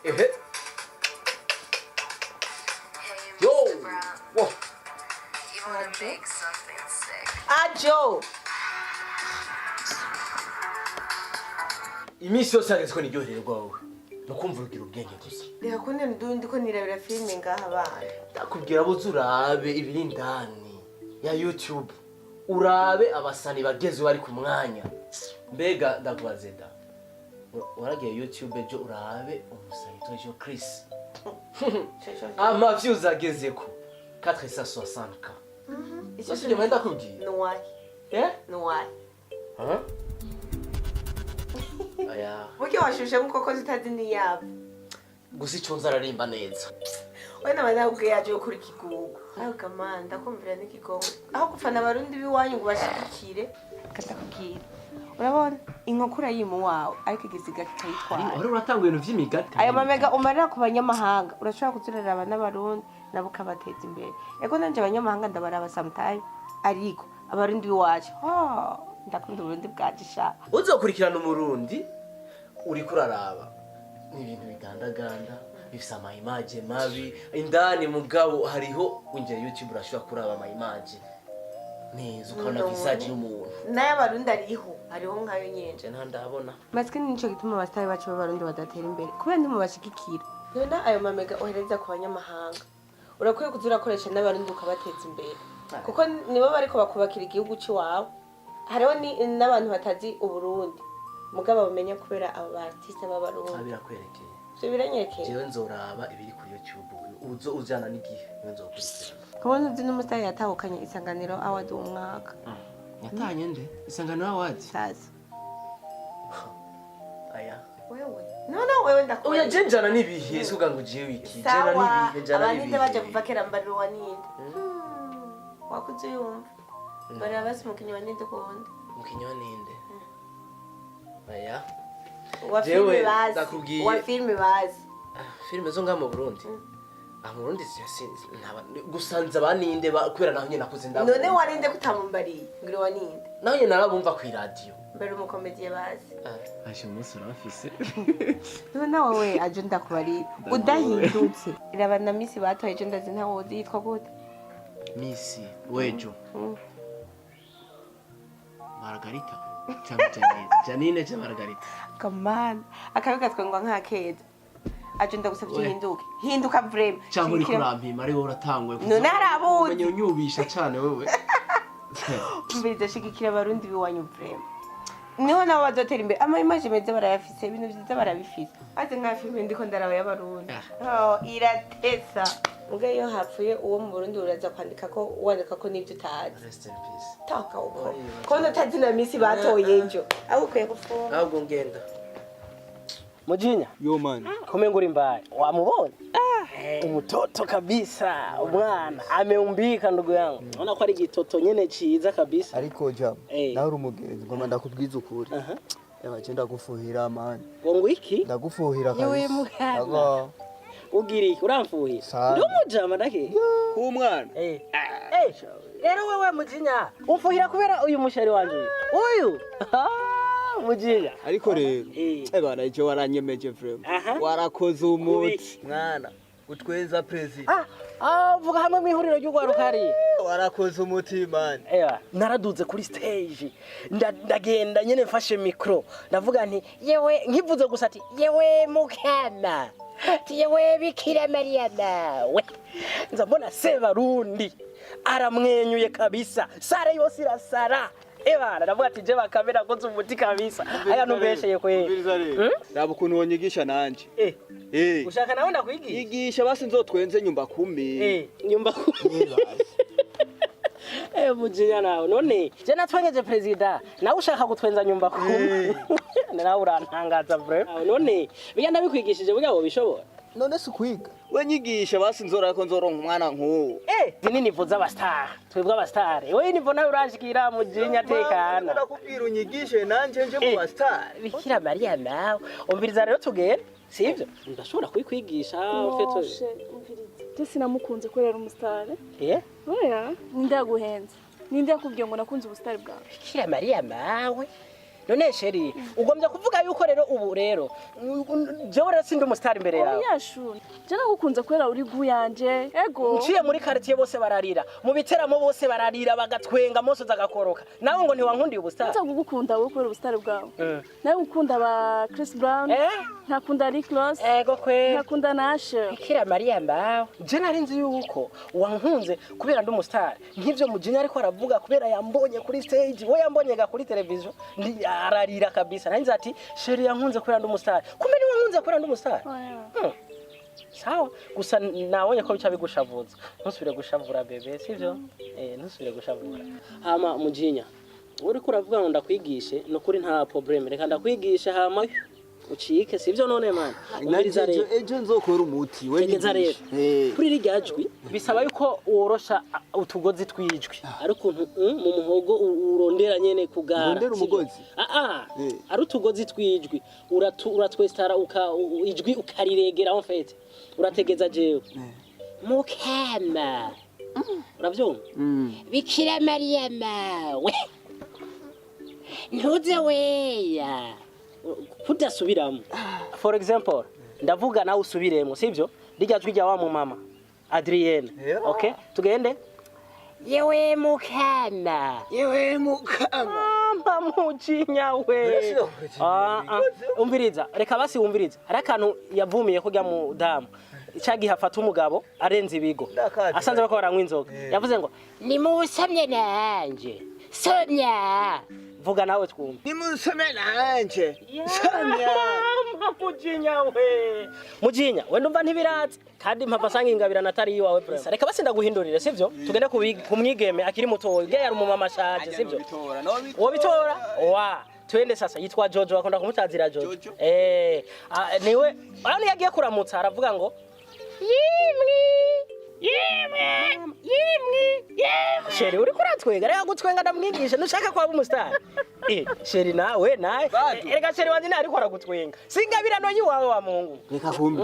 Ehe. Yo. Wo. Ajo. Iminsi yose hageze ko niryohererwa wowe. Nukumva urugira ubwenge gusa. Reka kunde ndundi ko nirabira filime ngaha abana. Ndakubwira buze urabe ibiri indani ya YouTube. Urabe abasani bageze bari ku mwanya. Mbega ndakubaze da. Waragiye YouTube ejo urabe umusani witwa Joe Chris. Ama views agezeko 460k. Icyo Sasa njye ndakubwiye. Nuwayi. Eh? Nuwayi. Huh? Aya. Burya washushe nk'uko zitazi n'iyabo. Gusa icyo nzi ararimba neza. We naba nakubwiye yaje gukora ikigugu. Aho kamana ndakumvira n'ikigongo. Aho gufana abarundi b'iwanyu ngo bashigikire. Katakubwira. Urabona inkoko urayima uwawe ariko igisiga kikayitwara. Wari uratanga ibintu vy'imigati. Ayo mamega umarira ku banyamahanga urashobora kuziraraba n'abarundi nabo ukabateza imbere. Ego nanje abanyamahanga ndabaraba sometime ariko abarundi b'iwacu oh, ndakunda uburundi bwacu sha. Uzokurikirana umurundi uriko uraraba ni ibintu bigandaganda bifise ama image mabi indani mugabo hariho winjira YouTube urashobora kuraba ama image neza ukabona None. visage y'umuntu. N'ay'abarundi ariho hariho nkayo nyene. Je nta ndabona. Masikini nico gituma abasitari bacu b'abarundi badatera imbere kubera ntimubashigikira. None ayo mamega ohereza ku banyamahanga urakwiye kuza urakoresha n'abarundi ukabateza imbere kuko nibo bariko bakubakira igihugu c'iwawe. Hariho n'abantu batazi uburundi mugabo bamenya kubera abo ba artiste b'abarundi. Birakwerekeye. Ivyo biranyerekeye. Jewe nzoraba ibiri kuri YouTube uzo ujana n'igihe niwe nzokurikirana. Kubona uzi n'umusitari yatahukanye Isanganiro Award uwo mwaka. Yatanye nde? Isanganiro Award. Sazi. Aya. Wewe none wewe ndakubona. Oya je njana n'ibihe si uvuga ngo jewe iki. Jana Sawa, n'ibihe njana abaninde n'ibihe. baje kuva kera mbarira uwa ninde. Wakuze uyumva. Barira basi umukinyi wa ninde ukunda. Umukinyi wa ninde? Aya. Uwa Jewe, filime bazi. ndakubwiye. Uwa filime bazi. Ah, filime zo ngaha mu Burundi. Ah, mu Burundi gusa nzi abaninde kubera naho nyene nakuze ndabumva. None warinde kutamumbariye. Ngira uwa ninde. Naho nyene narabumva kw'iradiyo. Mbere umukomediye bazi. Ashe umunsi urabafise. None wowe aje ndakubarira. Udahindutse. Iraba na misi batoye ejo ndazi ntawe uzi yitwa gute. Misi wejo. Margarita. Cyangwa Janine. Janine cyangwa Margarita. Kamana. Akabi gatwengwa nk'akeza. Aje ndagusabye We. uhinduke. Hinduka vraiment. Cyangwa uri Shigikira- kurampima ari wowe uratanguye. None hari abuzi. Umenye unyubisha cyane wewe. Mbiriza shigikira abarundi biwanyu vraiment. Niho nabo bazotera imbere. Ama image meza barayafise, ibintu vyiza barabifise. Ate nka filime ndiko ndaraba y'abarundi. Oh, iratesa. Muga iyo hapfuye uwo mu Burundi uraza kwandika ko wandika ko n'ivyo utazi. Rest in peace. Taka uko. Oya. Ko utazi na misi batoye ejo. Aho ukwiye gufunga. Ahubwo ngenda. Mujinya, Yo man. kumbe uri mbaya. Wamubonye? Umutoto kabisa, umwana ameumbika ndugu yangu. Naona ko ari igitoto nyene ciza kabisa. Ariko jam, Eh. nawe uri umugenzi ngoma ndakubwiza ukuri. Aha. Eba je ndagufuhira man. Ngo iki? Ndagufuhira kabisa. Yewe mwana. Ego. Ugira iki? Uramfuhira? Sana. Ndi umujama ndake. K'umwana. Eh. Eh. Rero wewe Mujinya, umfuhira kubera uyu mushari wanje uyu. Uyu. Ah, Mujinya. Ariko rero, Eh. eba naje waranyemeje vraiment. Aha. Warakoze umuti. Kubiki. Mwana, utwenza president. Ah, ah, vuga hamwe mwihuriro ry'ugwaruka hariya. Warakoze umuti man. Ewa, naraduze kuri stage ndagenda nyene mfashe mikro ndavuga nti yewe nkivuze gusa ati yewe mukama ati yewe bikira mariya nawe nza mbona sebarundi aramwenyuye kabisa sare yose irasara ebana ndavuga ati je bakamera koze umuti kabisa aya numbesheye kweli Umviriza rero. Raba ukuntu wonyigisha nanje. eh Eh. ushaka nawe ndakwigisha Yigisha basi nzotwenze nyumba kumi. eh nyumba kumi. Eh mujinya nawe none je natwengeje perezida nawe ushaka gutwenza nyumba kumi. Nawe urantangaza vraiment. None biga ndabikwigishije buga wobishobora? None si ukwiga, we nyigisha basi nzora ko nzoronka umwana nk'uwo. Izi ni niveau z'abastar, twebwe abastar. Wewe niveau nawe uranshikira, mujinya, tekana. Ndakubwira unyigishe nanje nje mu bastar. Bikira Mariya, nawe umviriza rero, tugende, sivyo? Ndashobora kubikwigisha ufite Moshe, umviriza, je sinamukunze kubera ari umusitari. Oya, ninde yaguhenze? Ninde yakubwiye ngo nakunze ubusitari bwawe? Bikira Mariya mawe! None chéri, ugombye kuvuga yuko rero ubu rero jewe rero sindi umusitari imbere yawe? Oya shu, je nagukunze kubera uri guyanje, ego. Nciye muri quartier bose bararira, mu biteramo bose bararira, bagatwenga, moso zagakoroka, nawe ngo ntiwankundiye ubusitari? Nza kugukunda wowe kubera ubusitari bwawe? Nawe ukunda ba Chris Brown, nkakunda Rick Ross, Ego kwe. nkakunda na Usher. Bikira Mariya mbawe, je nari nzi yuko wankunze kubera ndi umusitari nk'ivyo mujinya ariko aravuga, kubera yambonye kuri stage, we yambonyega kuri televiziyo ararira kabisa. Nari nzi ati chéri yankunze kubera ndi umusitari, kumbe ni wankunze kubera ndi umusitari. Oya. Sawa, gusa nabonye ko bica bigushavuza. Ntusubire gushavura bébé, sivyo? Ntusubire gushavura. Hama mujinya, uriko uravuga ngo ndakwigishe, nukuri nta problème, reka ndakwigishe hama ucike, sivyo? None man, umviriza Nanje rero. Ejo nzokora umuti, we Tegeza rero. nyigishe. Kuri rirya jwi bisaba yuko worosha utugozi twijwi, ari ukuntu mu muhogo urondera nyene kugara. Urondera Sivyo? umugozi? Ah ah. Ari utugozi twijwi, uratwestara ijwi ukariregera, en fait urategeza jewe mukama, uravyumva? Bikira Mariya mawe, ntuze weya kudasubiramo. For example, ndavuga nawe usubiremo, sivyo? Rirya jwi rya wa mumama Adrienne. Yeah. Okay, tugende. Yewe mukama. Yewe mukama. Mama, mujinya we. Mbese mujinya. Ah, ah. Umviriza, reka basi wumviriza, hari akantu yavumiye kurya mudamu ca gihe afata umugabo arenze ibigo. Ndakazi. Asanze bariko baranywa inzoga. Yavuze ngo nimusomye nanje somya. Vuga nawe twumve. Nimusome nanje samya. Mama, mujinya we, mujinya we, ndumva ntibiraza kandi mpava asanga ingabirano atari iwawe. Reka basi ndaguhindurire, sivyo? Tugende ku mwigeme akiri mutoya, ubwe yari umumama ashaje, sivyo? Nobitora. Wobitora wa twende sasa. Yitwa Jojo, akunda kumutazira Jojo. Jojo? Ah, niwe aho yagiye kuramutsa aravuga ngo yimwi yimwe yimwi yimwe. Chéri, uriko uratwenga, reka gutwenga, ndamwigisha. Ntushaka kwaba umustar? Chéri, nawe nawe. Bado. Erega chéri wanje nawe ariko aragutwenga, singabirano yiwawe wa mungu. Reka kumbi.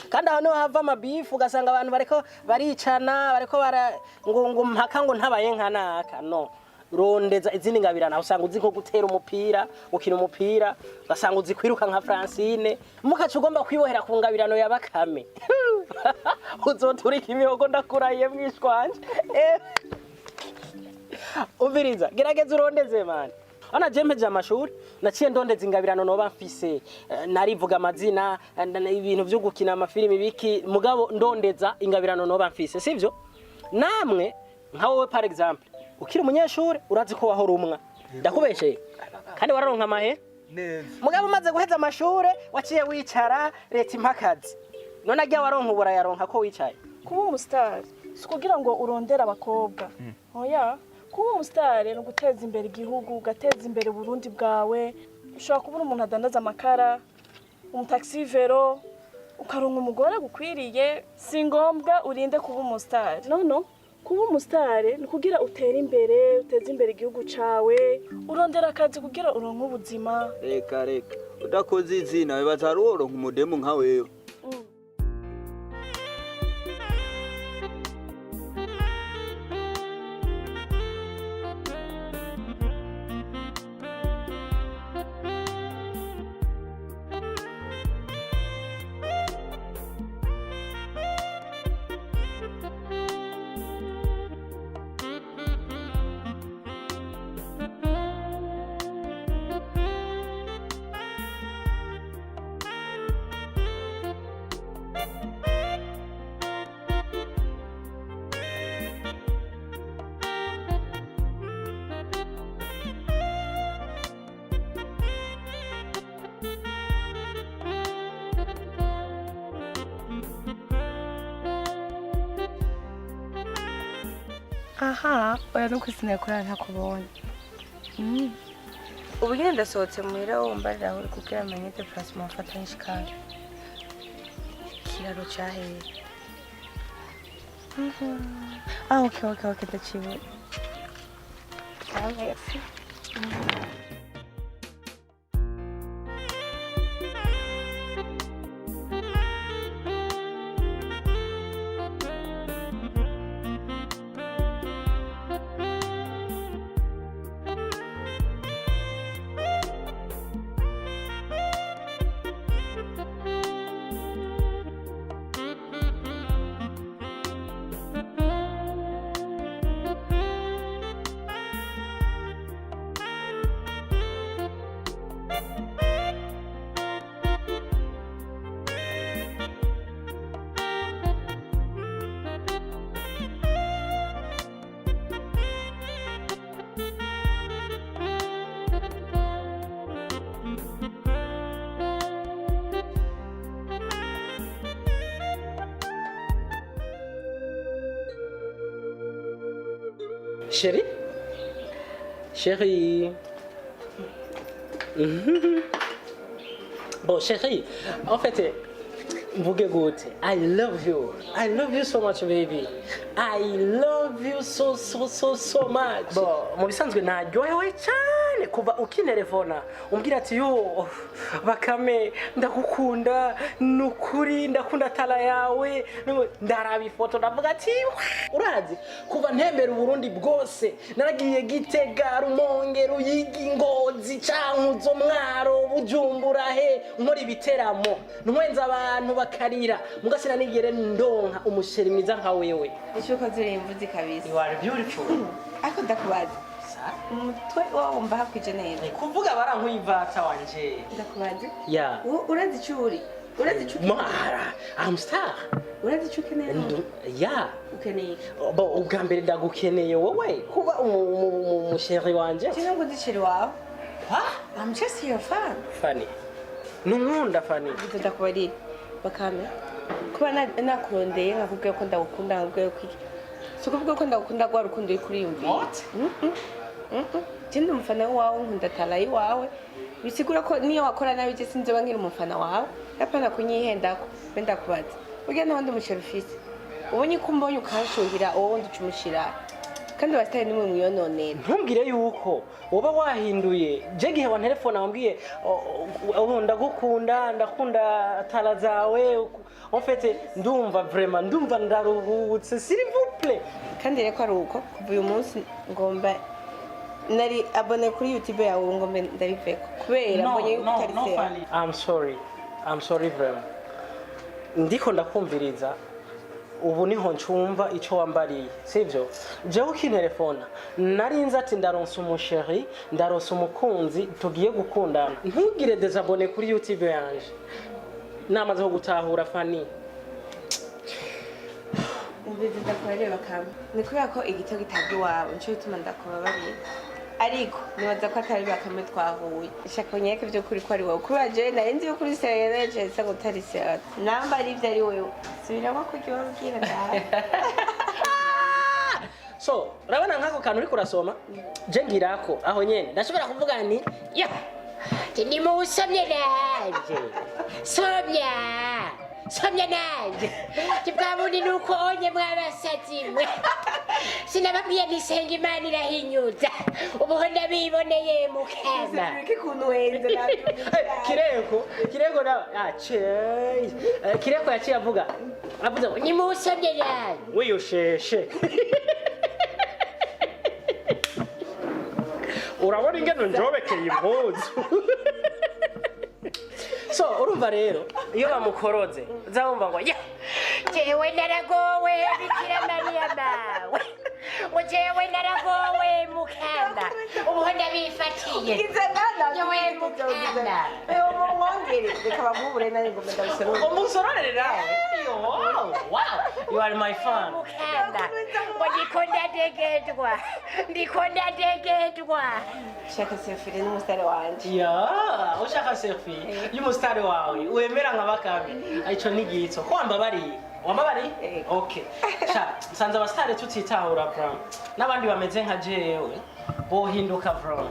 Kandi aho niho hava amabifu, ugasanga abantu bariko baricana, bariko bara ngo mpaka ngo ntabaye nka naka. No rondeza izindi ngabirana, usanga uzi nko gutera umupira, gukina umupira, ugasanga uzi kwiruka nka Francine. Mukaca ugomba kwibohera ku ngabirano ya Bakame, uzoturika imihogo, ndakurahiye mwishwanje. Umviriza, gerageza urondeze man. Ana je mpejeje amashuri naciye ndondeza ingabirano noba mfise. Narivuga amazina, ibintu vyo gukina amafilimi biki, mugabo ndondeza ingabirano noba mfise, sivyo? Namwe nka wowe par exemple, ukiri umunyeshuri urazi ko wahora umwa, ndakubesheye? Kandi wararonka amahe. Neza. Mugabo umaze guheza amashure waciye wicara, leta impakazi. None ajya waronka ubura yaronka ko wicaye. Kuba umusitari si ukugira ngo urondere abakobwa, oya. Kuba umusitari ni uguteza imbere igihugu, ugateza imbere Uburundi bwawe. Ushobora kubona umuntu adandaza amakara, umutaxi-vélo, ukaronka umugore gukwiriye. Si ngombwa urinde kuba umusitari, no no. Kuba umusitari ni ukugira utere imbere, uteze imbere igihugu cawe, urondera akazi kugira uronke ubuzima. Reka reka, udakoze izina wibaza hari uworonka umudemu nka wewe? Aha, oya, nuko sinakurara ntakubonye. Ubu nyine ndasohotse muhira, wumbarira aho uri kugira amenye déplacement mfata nshikara. Ikiraro caheye. Ah, ok, ndakibona. Ah, merci. Chérie. Chérie. Bon, chérie, en fait, mvuge gute? I love you. I love you so much, baby. I love you so, so, so, so much. Bon, mu bisanzwe naryohewe cyane kuva ukintelefona umbwira ati: "Yo Bakame, ndagukunda nukuri, ndakunda tara yawe." Ndaraba ifoto, ndavuga ati: "Urazi kuva ntembera Uburundi bwose, naragiye Gitega, Rumonge, Ruyigi, Ngozi, Cankuzo, Mwaro, Bujumbura, he nkora ibiteramo, ntwenza abantu bakarira, mugasina nigere ndonka umuchéri mwiza nka wewe." Icyo ukoze urimvuzi kabisa. You are beautiful. Ariko ndakubaza, umutwe wawe wumva hakwije neza? Kuvuga barankwivata wanje. Ndakubaza, ya. Urazi icyo uri? Urazi icyo ukeneye? Mara I'm star. Urazi icyo ukeneye? Ya. Ukeneye iki? Bon, ubwa mbere ndagukeneye wowe kuba umuchéri wanje. Cyangwa ngo ndi chéri wawe? Ha? I'm just your fan. Fani, nunkunda, Fani. Ibyo ndakubarira, Bakame, kuba nakurondeye nkakubwiye ko ndagukunda, nkakubwiye ko iki, si ukuvuga ko ndagukunda rwa rukundo uri kuriyumvira. What? Je ndi umufana wawe, nkunda tara iwawe, bisigura ko niyo wakora nabi je sinzoba nkiri umufana wawe. Apana kunyihendako. Mbe ndakubaza, burya nta wundi muchéri ufise? Ubonye ko umbonye ukanshuhira, uwo wundi uca umushira. Kandi abasitari nimwe mwiyononera. Ntumbwire yuko woba wahinduye. Je gihe wa telefone wambwiye: "Oh, ndagukunda, ndakunda tara zawe." En fait, ndumva vraiment, ndumva ndaruhutse, s'il vous plaît. Kandi rero ko ari uko, kuva uyu munsi ngomba nari abonné kuri YouTube yawe, ubu ngomba ndabiveko kubera mbonye yuko utari sérieux. I'm sorry, I'm sorry vraiment. Ndiko ndakumviriza ubu, niho ncumva ico wambariye, sivyo? Jewe ukintelefona nari nzi ati ndaronse umuchéri, ndaronse umukunzi tugiye gukundana. Ntugire désabonner kuri YouTube yanje, namaze gutahura, Fani. Umvize, ndakurareba, Bakame, ni kubera ko igito gitabwa iwawe, nico gituma ndakubabariye, ariko nibaza ko atari Bakame twahuye. Shaka unyereke vy'ukuri ko ari wowe, kubera jewe nari nzi yuko uri sérieux, naje nsanga utari sérieux. Namba ari ivyo ari wewe, subiramwo kurya wabwira ndawe. So urabona nk'ako kantu uriko urasoma, je ngirako aho nyene ndashobora kuvuga nti: "Ya, nimuwusomye nanje, somya, somya nanje." Ti bwa bundi nuko onye mwabasazi mwe, sinababwiye ntisenga Imana irahinyuza? Ubuho ndabiboneye, mukama. Ureke ukuntu wenze. Kireko, Kireko nawe Kireko yaciye avuga, avuze ngo: "Nimuwusomye nanje wiyosheshe." Urabona ingeno njobekeye impuzu. So urumva rero, iyo bamukoroze uzabumva ngo: "Ya, jewe naragowe, Bikira Mariya mawe," ngo: "Jewe naragowe, mukama, ubuho ndabifatiye." Yewe mukama. Mwongere, reka baguhe uburenganzira ngo ndabisorome. Umusororere nawe. Yo, wow, you are my fan. Mukama, ngo ndiko ndadegedwa, ndiko ndadegedwa. Shaka selfie n'umusare wanje. Ya, ushaka selfie y'umusitari wawe wemera nka Bakame? Ico ni gitso ko wambabariye, wambabariye. Yego. Okay, sha nsanze abasitari tutitahura bro, n'abandi bameze nka jewe bohinduka bro.